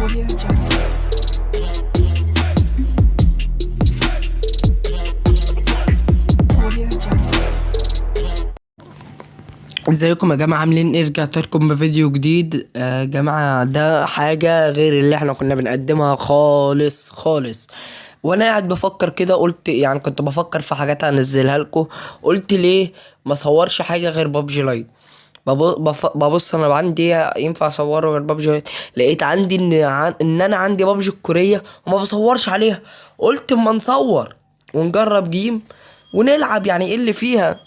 Audio Jungle. Audio Jungle. ازيكم يا جماعة، عاملين ايه؟ رجعت لكم بفيديو جديد. يا جماعة، ده حاجة غير اللي احنا كنا بنقدمها خالص خالص. وانا قاعد بفكر كده، قلت يعني كنت بفكر في حاجات هنزلها لكم، قلت ليه ما صورش حاجة غير PUBG Lite. ببص انا عندي ينفع اصوره غير PUBG Lite؟ لقيت عندي ان انا عندي بابجي الكورية وما بصورش عليها. قلت اما نصور ونجرب game ونلعب، يعني ايه اللي فيها؟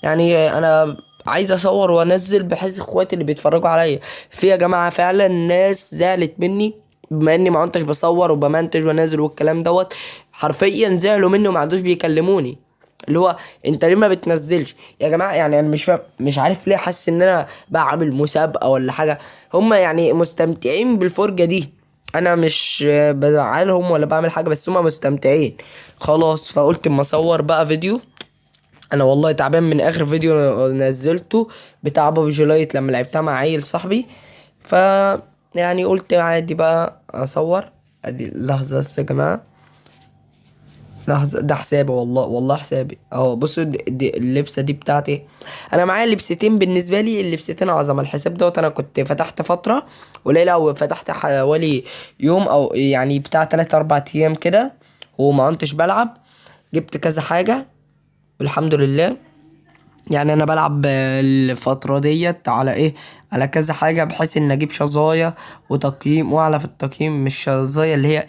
يعني انا عايز اصور وانزل بحيث اخواتي اللي بيتفرجوا عليا. في يا جماعة فعلا ناس زعلت مني بما اني ما كنتش بصور وبمنتج وانزل والكلام دوت، حرفيا زعلوا مني وما عادوش بيكلموني، اللي هو انت ليه ما بتنزلش يا جماعة؟ يعني انا مش فاهم، مش عارف ليه حاسس ان انا بعمل مسابقة ولا حاجة. هما يعني مستمتعين بالفرجه دي، انا مش بزعلهم ولا بعمل حاجة، بس هما مستمتعين خلاص. فقلت اما اصور بقى فيديو. انا والله تعبان من اخر فيديو نزلته بتاع PUBG Lite لما لعبتها مع عيل صاحبي، ف يعني قلت عادي بقى اصور. ادي لحظة بس يا جماعة، لحظة، ده حسابي والله، والله حسابي اهو. بصوا دي اللبسه دي بتاعتي، انا معايا لبستين، بالنسبة لي اللبستين عظمه. الحساب دوت انا كنت فتحت فترة قليله، او فتحت حوالي يوم او يعني بتاع 3 4 ايام كده، وما كنتش بلعب. جبت كذا حاجة والحمد لله. يعني انا بلعب الفترة ديت على ايه؟ على كذا حاجة، بحيث ان اجيب شظايا وتقييم واعلى في التقييم. مش شظايا اللي هي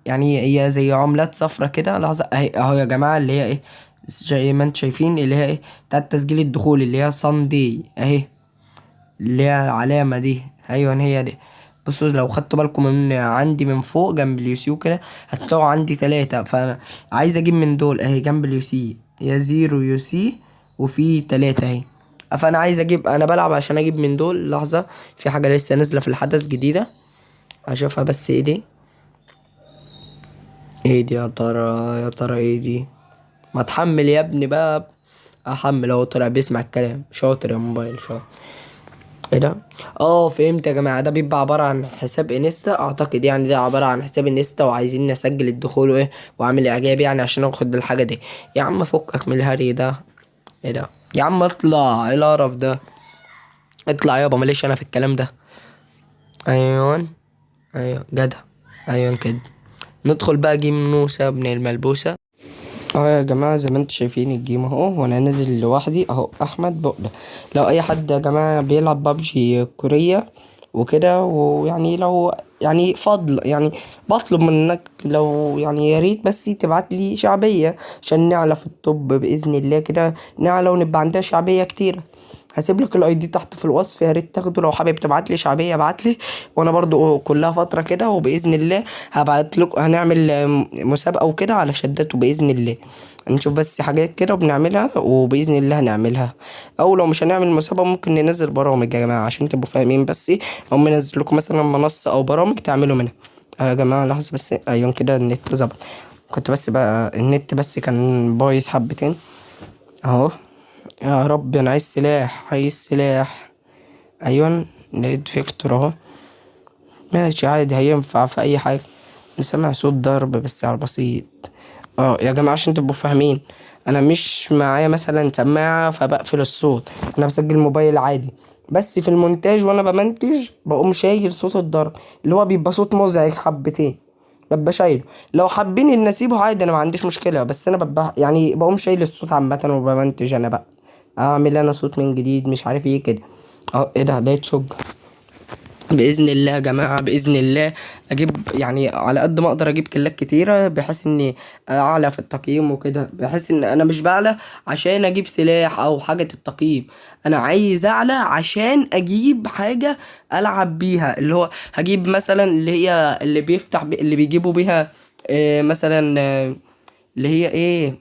يعني هي زي عملات صفرة كده. لحظة، اهي اهو يا جماعة، اللي هي ايه زي ما انتم شايفين، اللي هي ايه بتاعت تسجيل الدخول، اللي هي Sunday اهي، اللي هي العلامة دي. ايوه هي دي. بصوا لو خدتوا بالكم من عندي من فوق جنب ال UC كده، هتلاقوا عندي 3، فانا عايز اجيب من دول اهي جنب ال UC، هي 0 UC وفي 3 اهي. فانا عايز اجيب، انا بلعب عشان اجيب من دول. لحظة، في حاجة لسه نازلة في الحدث جديدة اشوفها، بس ايه دي؟ ايه دي يا ترى؟ يا ترى ايه دي؟ ما تحمل يا ابني بقى. احمل اهو، طلع بيسمع الكلام، شاطر يا موبايل شاطر. ايه ده؟ فهمت يا جماعة، ده بيبقى عبارة عن حساب انستا اعتقد، يعني ده عبارة عن حساب انستا وعايزين نسجل الدخول وايه واعمل اعجاب يعني عشان اخد الحاجة دي. يا عم فكك من الهري ده. ايه ده يا عم؟ اطلع، ايه القرف ده؟ اطلع يابا، ماليش انا في الكلام ده. ايوه ايوه جدع، ايوه كده. ندخل بقى game نوسة ابن الملبوسة. يا جماعة زي ما انتم شايفين ال game اهو، وانا نازل لوحدي اهو، احمد بقلة. لو اي حد يا جماعة بيلعب بابجي كورية وكده، ويعني لو يعني فضل يعني بطلب منك لو يعني يا ريت بس تبعت لي شعبية عشان نعلى في ال top بإذن الله كده، نعلى ونبقى عندنا شعبية كتيرة. هسيب لك ال ID تحت في الوصف، يا ريت تاخده. لو حابب تبعت لي شعبية ابعت لي، وانا برضو كلها فترة كده وبإذن الله هبعت لكم، هنعمل مسابقة وكده على شدته بإذن الله. نشوف بس حاجات كده وبنعملها وبإذن الله هنعملها، او لو مش هنعمل مسابقة ممكن ننزل برامج يا جماعة عشان تبقوا فاهمين بس ايه، او ننزل لكم مثلا منصة او برامج تعملوا منها. يا جماعة لحظة بس، ايوه كده النت ظبط، كنت بس بقى النت بس كان بايظ حبتين اهو. يا رب انا عايز سلاح، عايز سلاح. ايوه لقيت فيكتور اهو، ماشي عادي هينفع في اي حاجة. نسمع صوت ضرب بس على البسيط. يا جماعة عشان تبقوا فاهمين، انا مش معايا مثلا سماعة فبقفل الصوت، انا بسجل موبايل عادي، بس في المونتاج وانا بمنتج بقوم شايل صوت الضرب اللي هو بيبقى صوت مزعج حبتين، ببقى شايله. لو حابين ان اسيبه عادي انا ما عنديش مشكلة، بس انا ببقى يعني بقوم شايل الصوت عامة وبمنتج انا بقى، اعمل انا صوت من جديد مش عارف ايه كده. ايه ده؟ لقيت شوج. باذن الله يا جماعة، باذن الله اجيب يعني على قد ما اقدر اجيب كلات كتيرة بحيث اني اعلى في التقييم وكده، بحيث ان انا مش بعلى عشان اجيب سلاح او حاجة التقييم، انا عايز اعلى عشان اجيب حاجة العب بيها، اللي هو هجيب مثلا اللي هي اللي بيفتح اللي بيجيبوا بيها، مثلا، اللي هي ايه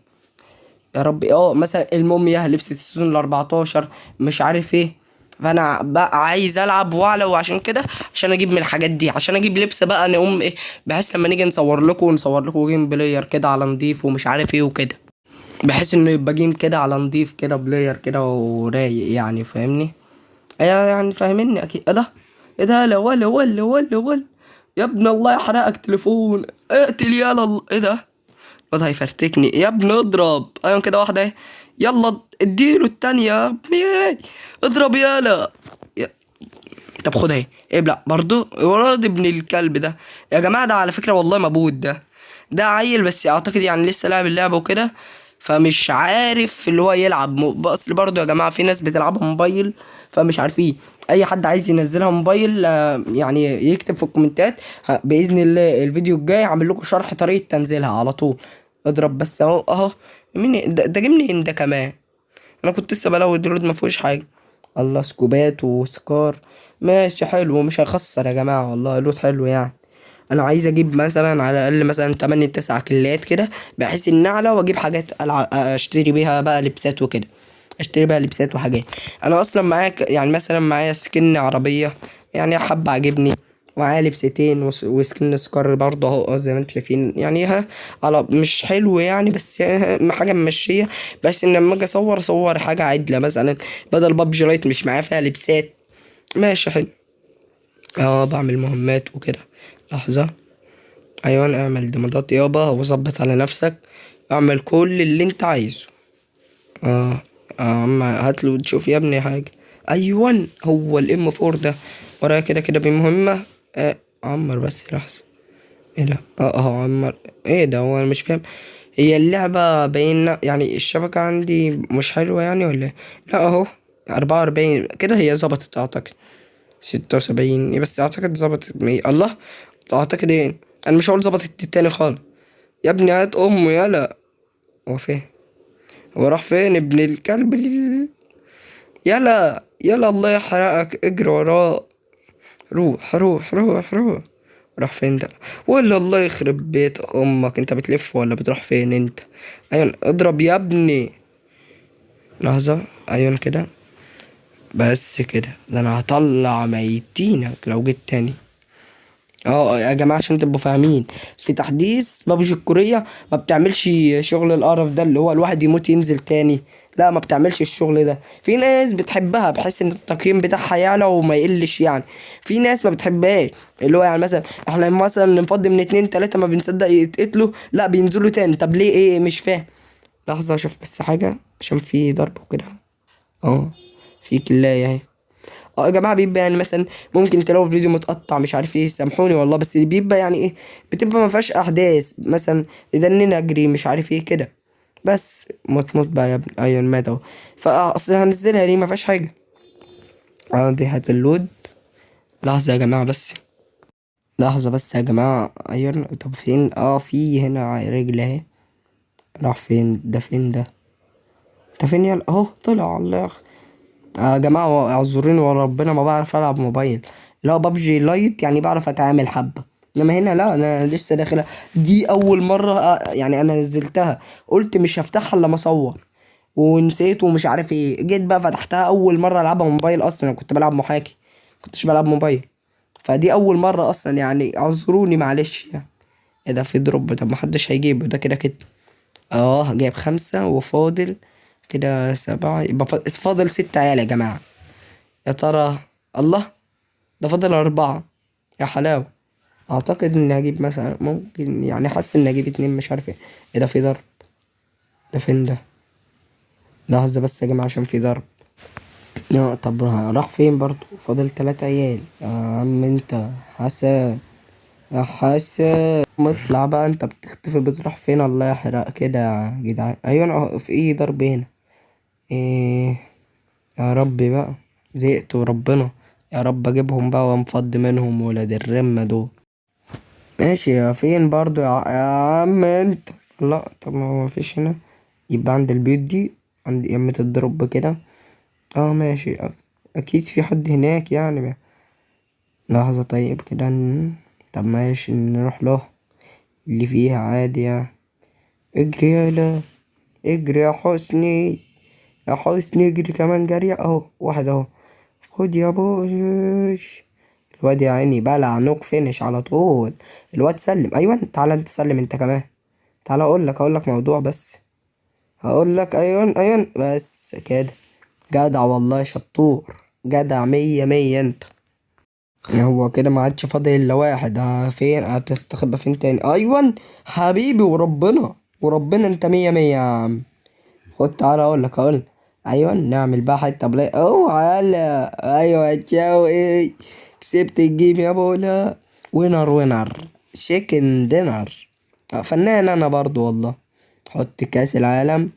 يا ربي، مثلا الموميا لبست ال season ال14 مش عارف ايه. فانا بقى عايز العب واعلى، وعشان كده عشان اجيب من الحاجات دي، عشان اجيب لبس بقى نقوم ايه، بحيث لما نيجي نصور لكم ونصور لكم game player كده على نضيف ومش عارف ايه وكده، بحيث انه يبقى game كده على نضيف كده player كده ورايق يعني، فاهمني؟ ايوه يعني فاهمني اكيد. ايه ده؟ ايه ده؟ لا ولا ولا ولا ولا يا ابن الله يحرقك تليفون، اقتل يالا. ايه ده؟ الواد هيفرتكني يا ابني، اضرب. ايوه كده واحدة اهي، يلا اديله التانية يا ابني، اضرب يالا. طب خد اهي، ابلع برضو. ولد ابن الكلب ده يا جماعة، ده على فكرة والله مبوت، ده عيل بس اعتقد يعني لسه لاعب اللعبة وكده، فمش عارف اللي هو يلعب. اصل برضو يا جماعة في ناس بتلعبها موبايل فمش عارفين. اي حد عايز ينزلها موبايل، يعني يكتب في الكومنتات، باذن الله الفيديو الجاي هعمل لكم شرح طريقة تنزيلها على طول. اضرب بس اهو اهو. مين ده؟ ده جه منين ده كمان؟ انا كنت لسه بلود الرود ما فيهوش حاجة. الله، سكوبات وسكار، ماشي حلو، مش هيخسر يا جماعة والله، loot حلو يعني. انا عايز اجيب مثلا على الاقل مثلا 8 9 كيلات كده، بحيث ان اعلى واجيب حاجات اشتري بيها بقى لبسات وكده، اشتري بقى لبسات وحاجات. انا اصلا معايا يعني مثلا معايا skin عربية يعني حبه عاجبني، ومعايا لبستين و skin SCAR برضه اهو زي ما انتم شايفين يعني، ها على مش حلو يعني، بس حاجة ممشيه، بس ان لما اجي اصور حاجة عدله مثلا بدل PUBG Lite مش معايا فيها لبسات. ماشي حلو. بعمل مهمات وكده. لحظة، ايوه اعمل دمادات يابا وظبط على نفسك، اعمل كل اللي انت عايزه. اما هات له تشوف يا ابني حاجة. ايوه هو ال M 4 ده ورايا كده كده بمهمة. عمر بس لحظة، ايه ده؟ اهو عمر. ايه ده؟ هو انا مش فاهم، هي اللعبة باينة يعني الشبكة عندي مش حلوة يعني ولا ايه؟ لا اهو 44 كده هي ظبطت اعتقد، 76 بس اعتقد ظبطت. الله اعتقد ايه، انا مش هقول ظبطت التاني خالص يا ابني. هات امه يالا. هو فين؟ هو راح فين ابن الكلب؟ يالا يالا الله يحرقك، اجري وراه، روح روح روح روح. راح فين ده؟ ولا الله يخرب بيت امك، انت بتلف ولا بتروح فين انت؟ ايوه اضرب يا ابني. لحظة، ايوه كده بس كده، ده انا هطلع ميتينك لو جيت تاني. يا جماعة عشان تبقوا فاهمين، في تحديث بابجي الكورية ما بتعملش شغل القرف ده اللي هو الواحد يموت ينزل تاني، لا ما بتعملش الشغل ده. في ناس بتحبها بحيث ان التقييم بتاعها يعلى وما يقلش يعني، في ناس ما بتحبهاش اللي هو يعني مثلا احنا مثلا نفضي من 2 3 ما بنصدق يتقتلوا، لا بينزلوا تاني. طب ليه؟ ايه مش فاهم. لحظة اشوف بس حاجة عشان في ضرب وكده. في كلاية اهي. يا جماعة بيبقى يعني مثلا ممكن تلاقوا فيديو متقطع مش عارف ايه، سامحوني والله، بس بيبقى يعني ايه، بتبقى ما فيهاش احداث مثلا، ده اننا نجري مش عارف ايه كده بس. موت موت بقى يا ابني. ايوه مات اهو. فاصل هنزلها ليه؟ ما فيهاش حاجة. دي هات اللود. لحظة يا جماعة بس، لحظة بس يا جماعة. ايوه طب فين؟ في هنا رجل اهي. راح فين ده؟ فين ده؟ ده فين؟ يلا اهو طلع. الله يخ. يا جماعة اعذروني وربنا ما بعرف ألعب موبايل، لا PUBG Lite يعني بعرف أتعامل حبة، إنما هنا لا أنا لسه داخلة دي أول مرة، يعني أنا نزلتها قلت مش هفتحها إلا ما أصور، ونسيت ومش عارف إيه، جيت بقى فتحتها أول مرة ألعبها موبايل أصلا، أنا كنت بلعب محاكي كنتش بلعب موبايل، فدي أول مرة أصلا يعني اعذروني معلش يعني. إيه ده؟ في drop. طب ما حدش هيجيبه ده كده كده. جايب 5 وفاضل كده 7، يبقى فاضل 6 عيال يا جماعة. يا ترى الله ده فاضل 4 يا حلاوة. أعتقد إني هجيب مثلا ممكن يعني حاسس إني هجيب 2 مش عارف إيه. إيه ده؟ في ضرب. ده فين ده؟ لحظة بس يا جماعة عشان في ضرب. طب راح فين برضو؟ فاضل 3 عيال. يا عم انت حسن يا حسن ما اطلع بقى، انت بتختفي بتروح فين؟ الله يحرق كده يا جدعان. ايوه انا في ايه ضرب هنا؟ ايه يا ربي بقى، زهقت وربنا. يا رب اجيبهم بقى وانفض منهم ولاد الرمة دول. ماشي يا فين برضو يا عم انت؟ لا طب ما هو مفيش هنا، يبقى عند البيوت دي، عند يمة الدروب كده. ماشي، اكيد في حد هناك يعني. لحظة طيب كده طب ماشي نروح له اللي فيها عادي يعني. اجري يالا، اجري يا حسني، يا حسني اجري كمان جري. اهو واحد اهو، خد يا بوش. الواد يا عيني بلع knock finish على طول. الواد سلم. ايوه تعالى انت سلم انت كمان، تعالى اقول لك موضوع بس، هقول لك. ايوه ايوه بس كده، جدع والله، شطور جدع، 100 100 انت. هو كده ما عادش فاضل الا واحد. فين هتستخبى فين تاني؟ ايوه حبيبي، وربنا وربنا انت مية مية يا عم. خد تعالى اقول لك، اقول ايوه نعمل بقى حتة play. اوعى يلا، ايوه تشاو. ايه كسبت ال game يا بولا. winner winner chicken dinner. فنان انا برضو والله. حط كاس العالم.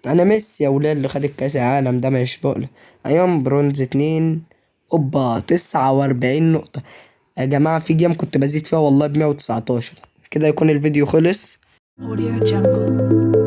انا ميسي يا ولاد اللي خد الكاس العالم ده، مش بقول. ايوه برونز 2. اوبا 49 نقطة يا جماعة. في game كنت بزيد فيها والله ب119. كده يكون الفيديو خلص. Audio Jungle.